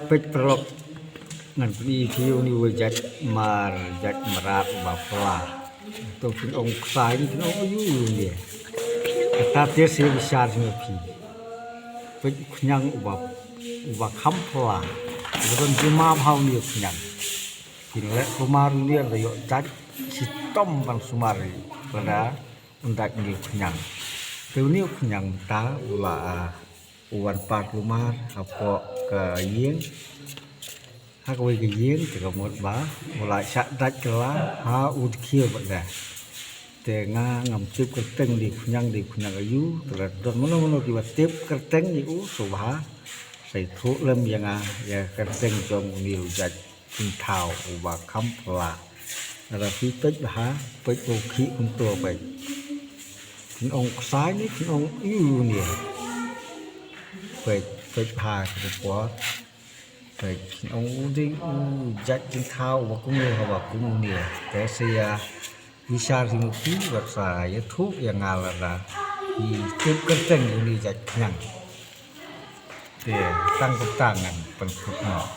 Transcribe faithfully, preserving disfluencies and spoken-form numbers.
Peit paralok, ngan pyni ïa phi uni uwei jait mar, jait mrad uba pla. To phin ong ksai ne phin ong aiu uni. Kata te sa bishar jong phi. Peit u khñiang uba, uba kham pla. Uba don jingma bha uni u khñiang. Phin leh kulmar uni, lada ïoh jait shitom ban sumar ïa u. Lada un dait uni u khñiang. Te uni u khñiang mynta u la, ah, u wan pat kulmar hapoh ka ïing. Ha kawei ka ïing te ka mut ba u la shah dait kylla ha u dkhiew bad da. Te nga ngam tip kyrteng uni u khñiang, uni u khñiang aiu, te lada don mano mano kiba tip kyrteng ïa u, sngewbha sa ïathuh lem ïa nga ïa ka kyrteng jong uni u jait jingthaw uba kham pla. Lada phi peit bha, peit ba u khih kumto peit. Phin ong ksai ne phin ong aiu uni. Peit, peit bha ka por. Peit, phin ong u dei u jait jingthaw uba kumno, haba kum uni. Te sa ïa bishar jong phi bad sa ïathuh ïa nga lada phi tip kyrteng uni jait khñiang. Te tang kumta ngan pynkut noh.